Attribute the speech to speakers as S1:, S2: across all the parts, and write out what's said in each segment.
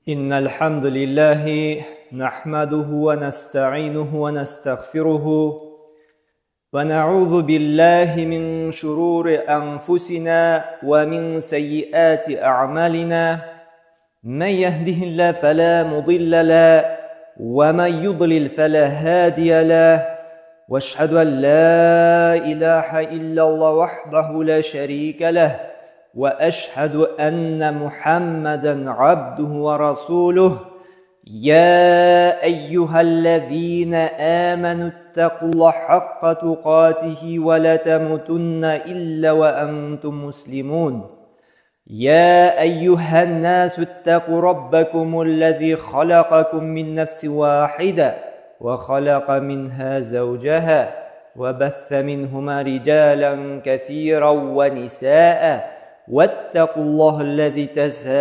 S1: إن الحمد لله نحمده ونستعينه ونستغفره ونعوذ بالله من شرور أنفسنا ومن سيئات أعمالنا من يهده الله فلا مضل له ومن يضلل فلا هادي له واشهد أن لا إله إلا الله وحده لا شريك له واشهد ان محمدا عبده ورسوله يا ايها الذين امنوا اتقوا الله حق تقاته ولا تموتن الا وانتم مسلمون يا ايها الناس اتقوا ربكم الذي خلقكم من نفس واحده وخلق منها زوجها وبث منهما رجالا كثيرا ونساء واتقوا الله الذي تساءلون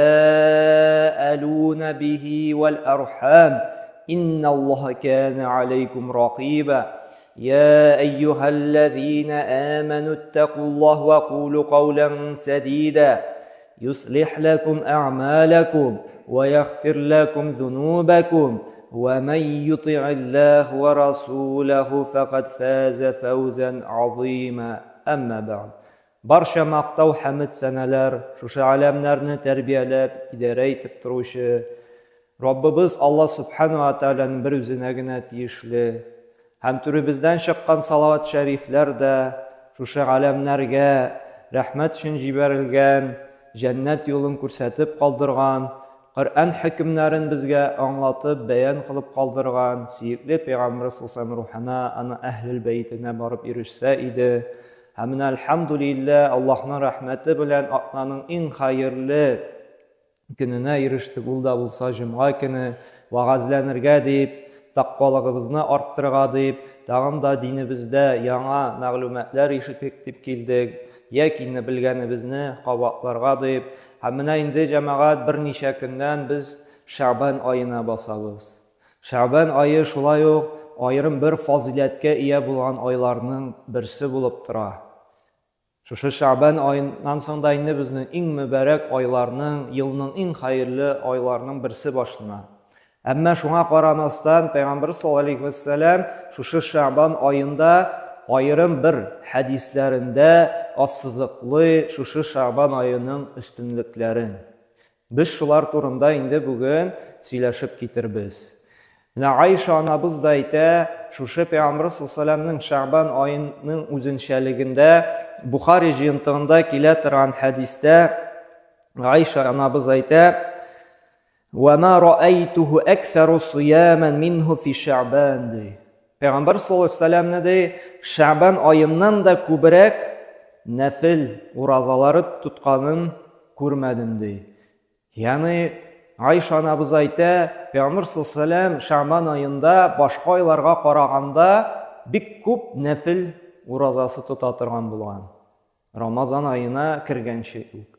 S1: به والارحام ان الله كان عليكم رقيبا يا ايها الذين امنوا اتقوا الله وقولوا قولا سديدا يصلح لكم اعمالكم ويغفر لكم ذنوبكم ومن يطع الله ورسوله فقد فاز فوزا عظيما أما بعد Барча мактау хәмед сәнәләр шушы галәмнәрне тәрбияләп, идарә итеп торучы Раббыбыз Алла Субхану ва Тәгаләнең бер үзенә генә тиешле. Һәм түребездән чыккан салават шәрифләр дә шушы галәмнәргә рәхмәт өчен җибәрелгән, җәннәт юлын күрсәтеп калдырган, Коръән хөкемнәрен безгә аңлатып, бәян кылып калдырган сөекле пәйгамбер саллаллаһу рухына, аны әһлел бәйтенә барып ирешсә иде. Һәм менә әлхәмдүлилләһ, Аллаһның рәхмәте белән атнаның иң хәерле көненә ирештек, ул да булса җомга көне, вәгазьләнергә дип, тәкъвалыгыбызны арттырырга дип, тагын да динебездә яңа мәгълүматлар ишетик дип килдек, яки инде белгәнебезне кабатларга дип. Һәм менә инде, җәмәгать, берничә көннән без Шәгъбан аена басабыз. Шәгъбан ае шулай ук аерым бер фазыйләткә ия булган айларның берсе булып тора. Шушы Шәгъбан аеннан соң да инде безнең иң мөбарәк айларның, елның иң хәерле айларының берсе башлана. Әмма шуңа карамастан, Пәйгамбер саллаллаһу алейһи вә сәлләм шушы Шәгъбан аенда аерым бер хәдисләрендә ассызыклый шушы Шәгъбан аеның өстенлекләрен. Без шулар турында инде бүген сөйләшеп китербез. Менә Айша анабыз да әйтә, шушы Пәйгамбер саллаллаһу Шәгъбан аеның үзенчәлегендә Бухари җыентыгында килә торган хәдистә Айша анабыз әйтә, "Ва ма раайтуху аксару сияман минху фи Шәгъбан" ди. Пәйгамбер саллаллаһу алейһи ди, Шәгъбан аеннан да күбрәк нәфил уразалары тотканын күрмәдем ди. Ягъни Айша анабыз әйтә, Пәйгамбер саллаллаһу Шәгъбан аенда башка айларга караганда бик күп нәфил уразасы тота торган булган. Рамазан аена кергәнче үк.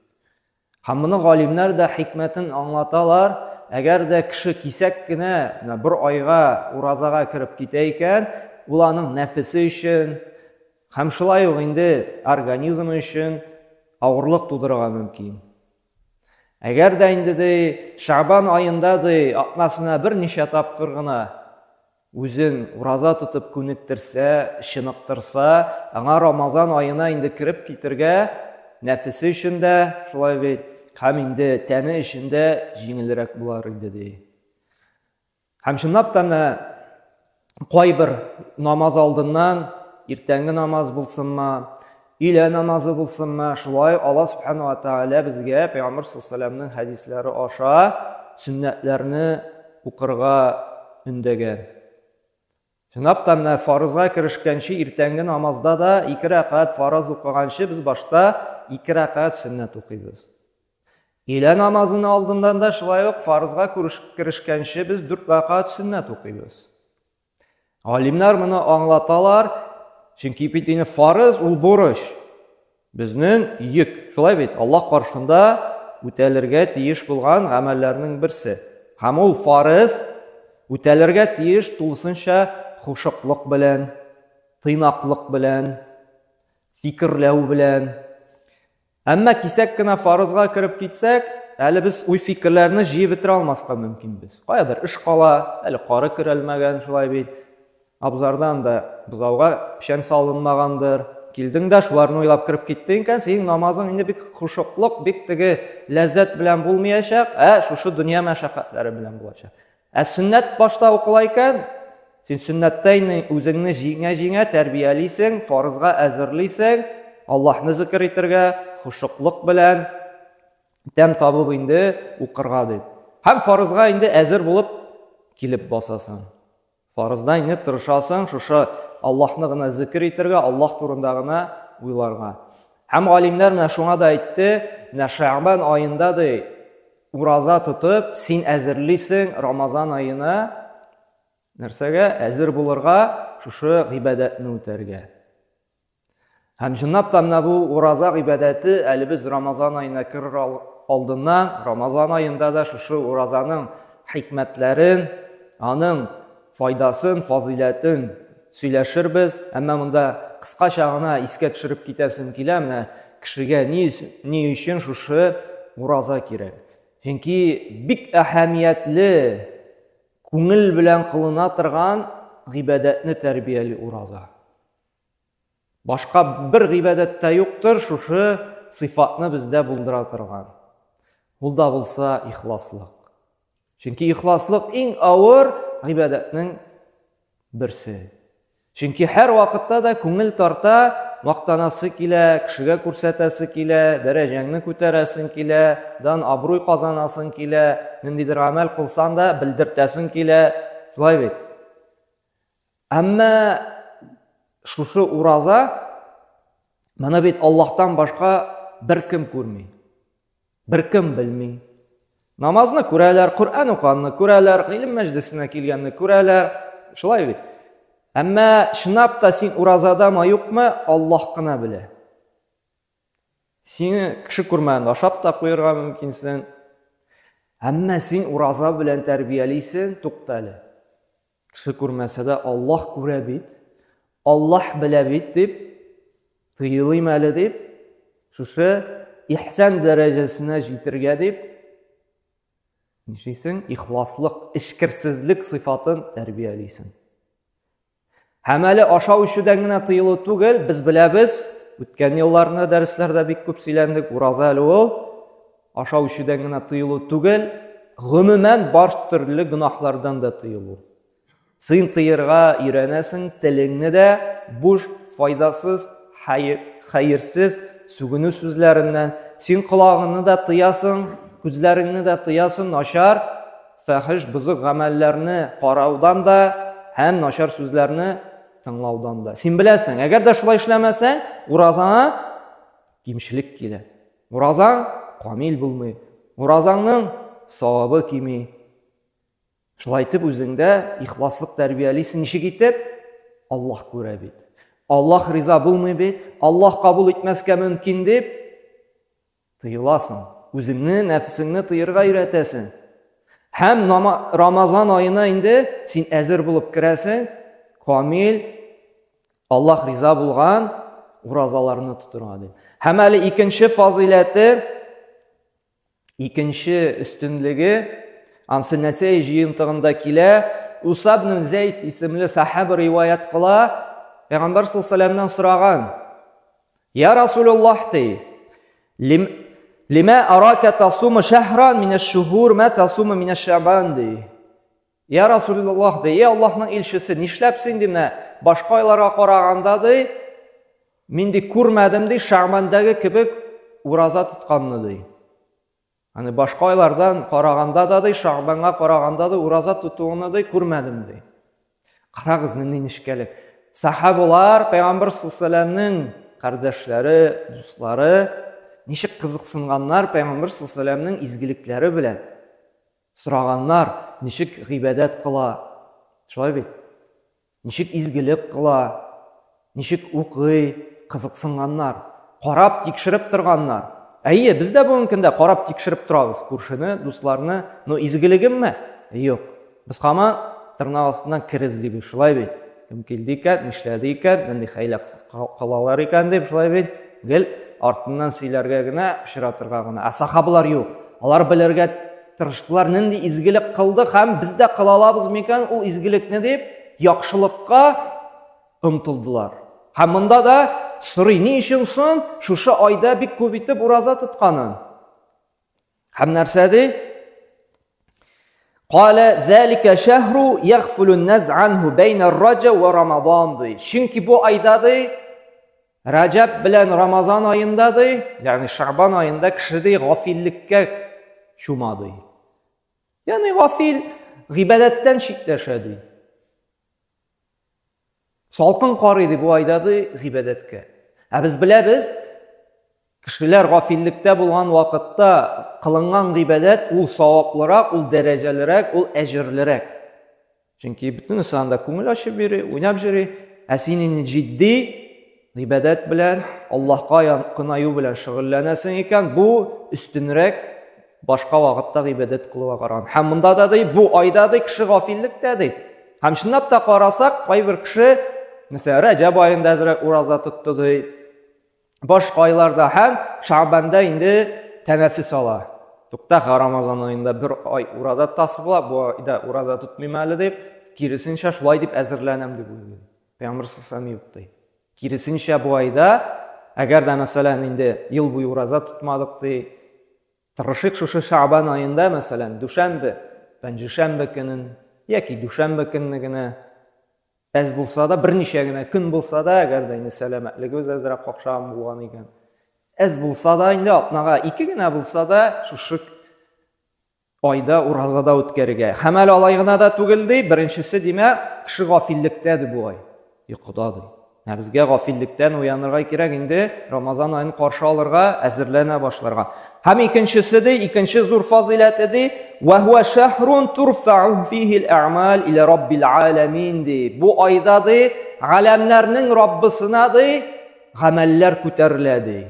S1: Һәм моны галимнәр дә хикмәтен аңлаталар. Әгәр дә кеше кисәк кенә бер айга уразага кереп китә икән, ул аның нәфесе өчен һәм шулай ук инде организмы өчен авырлык тудырырга мөмкин. Әгәр дә инде ди Шабан аенда ди атнасына берничә тапкыр гына үзен ураза тотып күнектерсә, чыныктырса, аңа Рамазан аена инде кереп китергә нәфесе өчен дә, шулай бит, һәм инде тәне өчен дә җиңелрәк булар иде ди. Һәм чынлап та менә кайбер намаз алдыннан, иртәнге намаз булсынмы, өйлә намазы булсынмы, шулай Алла субхана ва тааля безгә Пәйгамбер саллаллаһу хәдисләре аша сөннәтләрне укырга өндәгән. Чынлап та менә фарызга керешкәнче иртәнге намазда да ике рәкәгать фарыз укыганчы без башта ике рәкәгать сөннәт укыйбыз. Өйлә намазының алдыннан да шулай ук фарызга керешкәнче без дүрт рәкәгать сөннәт укыйбыз. Галимнәр моны аңлаталар, чөнки бит инде фарыз ул бурыч. Безнең йөк, шулай бит, Аллаһ каршында үтәлергә тиеш булган гамәлләрнең берсе. Һәм ул фарыз үтәлергә тиеш тулысынча хушыклык белән, тыйнаклык белән, фикерләү белән. Әмма кисәк кенә фарызга кереп китсәк, әле без уй-фикерләрне җыеп бетерә алмаска мөмкинбез. Каядыр эш кала, әле кары көрәлмәгән, шулай бит. Абзардан да бозауга печән салынмагандыр. Килдең дә шуларны уйлап кереп киттең икән, синең намазың инде бик хушыклык, бик теге ләззәт белән булмаячак, ә шушы дөнья мәшәкатьләре белән булачак. Ә сөннәт башта укыла икән, син сөннәттә инде үзеңне җиңә-җиңә тәрбиялисең, фарызга әзерлисең, Аллаһны зикер итергә, хушыклык белән тәм табып инде укырга дип. Һәм фарызга инде әзер булып килеп басасың. Фарызда инде тырышасың шушы Аллаһны гына зикер итәргә, Аллаһ турында гына уйларга. Һәм галимнәр менә шуңа да әйтте, менә Шәгъбан аенда ди, ураза тотып, син әзерлисең Рамазан аена нәрсәгә? Әзер булырга, шушы гыйбадәтне үтәргә. Һәм чынлап та менә бу ураза гыйбадәте әле без Рамазан аена керер алдыннан, Рамазан аенда да шушы уразаның хикмәтләрен, аның файдасын, фазыйләтен сөйләшербез. Әмма монда кыскача гына искә төшереп китәсем килә, менә кешегә ни, ни өчен шушы ураза кирәк. Чөнки бик әһәмиятле күңел белән кылына торган гыйбадәтне тәрбияли ураза. Башка бер гыйбадәт тә юктыр шушы сыйфатны бездә булдыра торган. Ул да булса ихласлык. Чөнки ихласлык иң авыр гыйбадәтнең берсе. Чөнки һәр вакытта да күңел тарта, мактанасы килә, кешегә күрсәтәсе килә, дәрәҗәңне күтәрәсең килә, дан абруй казанасың килә, ниндидер гамәл кылсаң да белдертәсең килә. Шулай бит. Әмма шушы ураза моны бит Аллаһтан башка беркем күрми. Беркем белми. Намазны күрәләр, Коръән укыганны күрәләр, гыйлем мәҗлесенә килгәнне күрәләр. Шулай бит. Әмма чынлап та син уразадамы, юкмы, Аллаһ кына белә. Сине кеше күрмәгәндә ашап та куерга мөмкинсең. Әмма син ураза белән тәрбиялисең, тукта әле. Кеше күрмәсә дә Аллаһ күрә бит, Аллаһ белә бит дип, тыелыйм әле дип, шушы ихсан дәрәҗәсенә җитергә дип, нишлисең? Ихласлык, эчкерсезлек сыйфатын тәрбиялисең. Һәм әле ашау эчүдән генә тыелу түгел, без беләбез, үткән елларны дәресләрдә бик күп сөйләндек, ураза әле ул Ашау эчүдән генә тыелу түгел, гомумән бар төрле гөнаһлардан да тыелу. Син тыерга өйрәнәсең, телеңне дә буш, файдасыз, хәерсез сүгенү сүзләреннән. Син колагыңны да тыясың, күзләреңне дә тыясың начар, фәхиш, бозык гамәлләрне караудан да һәм начар сүзләрне тыңлаудан да. Син беләсең, әгәр дә шулай эшләмәсәң, уразаңа кимчелек килә. Уразаң камил булмый. Уразаңның савабы кими. Шулай итеп үзеңдә ихласлык тәрбиялисең ничек итеп? Аллаһ күрә бит. Аллаһ риза булмый бит. Аллаһ кабул итмәскә мөмкин дип тыеласың. Үзеңне, нәфесеңне тыерга өйрәтәсең. Һәм Рамазан аена инде син әзер булып керәсең, камил Аллаһ риза булган уразаларны тотырга дип. Һәм әле икенче фазыйләте, икенче өстенлеге, ансы Нәсәй җыентыгында килә, Усаб ибн Зәйд исемле сахаба риваять кыла, Пәйгамбәр саллаллаху сораган: "Я Расулуллаһ, ди, лима арака тасуму шахран мин аш-шухур ма тасуму мин аш-шабан" ди. Я Расулуллаһ, ди, эй Аллаһның илчесе, нишләп син, ди, менә башка айларга караганда, ди, мин, ди, күрмәдем, ди, Шәгъбәндәге кебек ураза тотканны, ди. Аны башка айлардан караганда да, ди, Шәгъбәнгә караганда да ураза тотуыңны, ди, күрмәдем, ди. Карагыз, нинди нечкәлек. Сахабалар, Пәйгамбер саллаллаһу кардәшләре, дуслары ничек кызыксынганнар Пәйгамбер саллаллаһу изгелекләре белән. Сораганнар, ничек гыйбадәт кыла? Шулай бит? Ничек изгелек кыла? Ничек укый? Кызыксынганнар. Карап, тикшереп торганнар. Әйе, без дә бүгенге көндә карап, тикшереп торабыз күршене, дусларны. Но изгелегемме? Юк. Без һаман тырнак астыннан кер эзлибез, шулай бит? Кем килде икән, нишләде икән, нинди хәйлә кылалар икән дип, шулай бит? Гел артыннан сөйләргә генә, пычратырга гына. Ә сахабалар юк. Алар белергә тырыштылар, нинди изгелек кылды һәм без дә кыла алабыз микән ул изгелекне дип, яхшылыкка омтылдылар. Һәм монда да сорый, ни өчен соң шушы айда бик күп итеп ураза тотканын? Һәм нәрсә ди? Калә залика шәһру ягфулу нас анху бәйнә раҗа ва рамадан ди. Чөнки бу айда ди Раҗаб белән Рамазан аенда ди, ягъни Шабан аенда кеше ди гафиллеккә чума ди. Ягъни гафил гыйбадәттән читләшә ди. Салкын карый ди бу айда ди гыйбадәткә. Ә без беләбез, кешеләр гафиллектә булган вакытта кылынган гыйбадәт ул саваплырак, ул дәрәҗәлерәк, ул әҗерлерәк. Чөнки бөтенесе анда күңел ачып йөри, уйнап йөри, ә син инде җитди гыйбадәт белән, Аллаһка якынаю белән шөгыльләнәсең икән, бу өстенрәк башка вакытта гыйбадәт кылуга караган. Һәм монда да ди, бу айда ди кеше гафиллектә ди. Һәм чынлап та карасак, кайбер кеше, мәсәлән, Рәҗәб аенда әзрәк ураза тотты ди, башка айларда һәм Шабанда инде тәнәфес ала. Тукта, Рамазан аенда бер ай ураза тотасы була, бу айда ураза тотмыйм әле дип, киресенчә шулай дип әзерләнәм дип уйлый. Пәйгамбер саллаллаху юк ди. Киресенчә бу айда, әгәр дә мәсәлән инде ел буе ураза тотмадык ди, тырышыйк шушы Шабан аенда, мәсәлән, дүшәмбе, пәнҗешәмбе көнен яки дүшәмбе көнне генә әз булса да, берничә генә көн булса да, әгәр дә инде сәламәтлегебез әзрәк какшаган булган икән, әз булса да инде атнага ике генә булса да, шушы айда уразада үткәрергә. Һәм әле алай гына да түгел ди, беренчесе димәк, кеше гафиллектә ди бу ай. Йокыда ди. Ә безгә гафиллектән уянырга кирәк инде, Рамазан аен каршы алырга, әзерләнә башларга. Һәм икенчесе ди, икенче зур фазыйләте ди, ва хуа шахрун турфау фихи ал-а'мал ила раббил аламин ди. Бу айда ди, галәмнәрнең Раббысына ди, гамәлләр күтәрелә ди.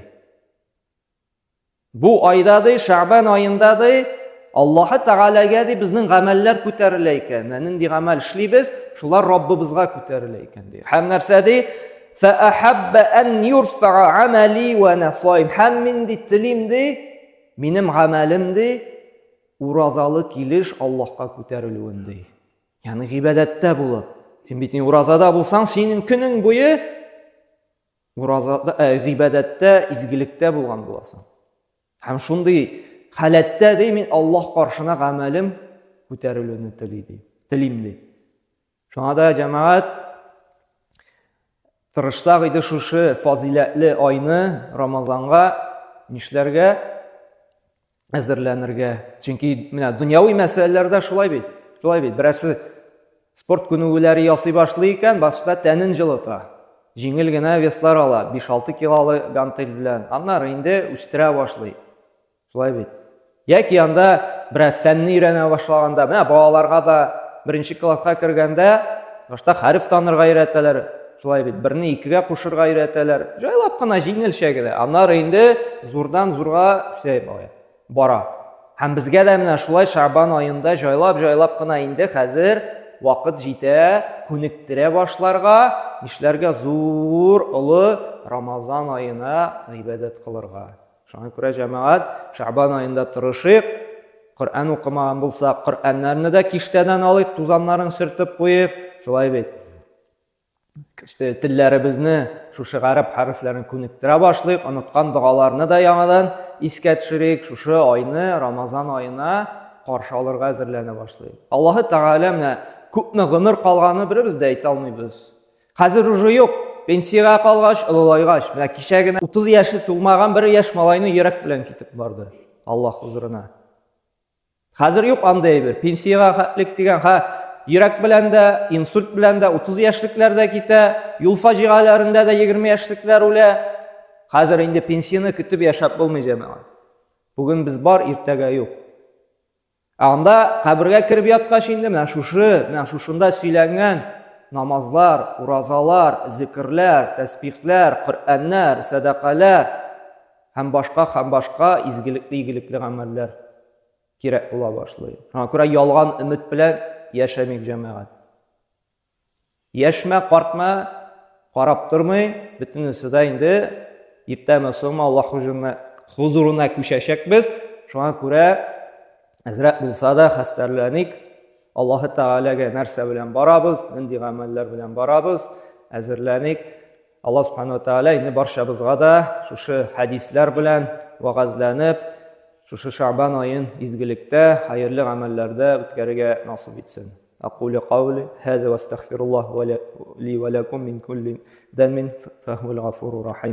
S1: Бу айда ди, Шәбан аенда ди, Аллаһы Тәгаләгә ди безнең гамәлләр күтәрелә икән. Менә нинди гамәл эшлибез, шулар Раббыбызга күтәрелә икән ди. Һәм нәрсә ди? Фәәхәббә ән юрфа амали ва ана саим. Һәм мин ди телим ди, минем гамәлем ди уразалы килеш Аллаһка күтәрелүен ди. Ягъни гыйбадәттә булып. Син бит уразада булсаң, синең көнең буе уразада, ә, гыйбадәттә, изгелектә булган буласың. Һәм шундый халәттә ди мин Аллаһ каршына гамәлем күтәрелүне тели ди. Телим ди. Шуңа да җәмәгать тырышсак иде шушы фазиләтле айны Рамазанга нишләргә? Әзерләнергә. Чөнки менә дөньяви мәсьәләләрдә шулай бит. Шулай бит. Берәрсе спорт күнегүләре ясый башлый икән, башта тәнен җылыта. Җиңел генә веслар ала, 5-6 килолы гантель белән. Аннары инде үстерә башлый. Шулай бит. Яки анда берәр фәнне өйрәнә башлаганда, менә балаларга да беренче класска кергәндә башта хәреф танырга өйрәтәләр. Шулай бит, берне икегә кушырга өйрәтәләр. Җайлап кына, җиңелчә генә. Аннары инде зурдан зурга үсә бара. Һәм безгә дә менә шулай Шабан аенда җайлап-җайлап кына инде хәзер вакыт җитә, күнектерә башларга, нишләргә зур, олы Рамазан аена гыйбадәт кылырга. Шуңа күрә җәмәгать, Шабан аенда тырышыйк, Коръән укымаган булсак, Коръәннәрне дә киштәдән алыйк, тузаннарын сөртеп куйыйк. Шулай бит. Телләребезне шушы гарәп хәрефләрен күнектерә башлыйк, оныткан догаларны да яңадан искә төшерик, шушы айны, Рамазан аена каршы алырга әзерләнә башлыйк. Аллаһы Тәгалә менә күпме гомер калганы беребез дә әйтә алмыйбыз. Хәзер уже юк, пенсиягә калгач, олылайгач, менә кичә генә 30 яше тулмаган бер яшь малайны йөрәк белән китеп барды Аллаһ хузурына. Хәзер юк андый әйбер. Пенсиягә хәтлек дигән, ха, йөрәк белән дә, инсульт белән дә 30 яшьлекләр дә китә, юл фаҗигаләрендә дә 20 яшьлекләр үлә. Хәзер инде пенсияне көтеп яшәп булмый, җәмәгать. Бүген без бар, иртәгә юк. Ә анда кабергә кереп яткач инде менә шушы, менә шушында сөйләнгән намазлар, уразалар, зикерләр, тәсбихләр, Коръәннәр, сәдакалар һәм башка һәм башка изгелекле игелекле гамәлләр кирәк була башлый. Шуңа күрә ялган өмет белән яшәмик, җәмәгать. Яшьме, картмы, карап тормый, бөтенесе дә инде иртәме, соңмы Аллаһ хузурына, хузурына күчәчәкбез. Шуңа күрә әзрәк булса да хәстәрләник. Аллаһы Тәгаләгә нәрсә белән барабыз, нинди гамәлләр белән барабыз, әзерләник. Аллаһ Субхану ва Тәгалә инде барчабызга да шушы хәдисләр белән вәгазьләнеп, шушы Шәгъбан аен изгелектә, хәерле гамәлләрдә үткәрергә насыйп итсен. Акулю каули һаза ва астагфируллаһ ли ва лакум мин кулли дәмин фәһүәл гафуру рахим.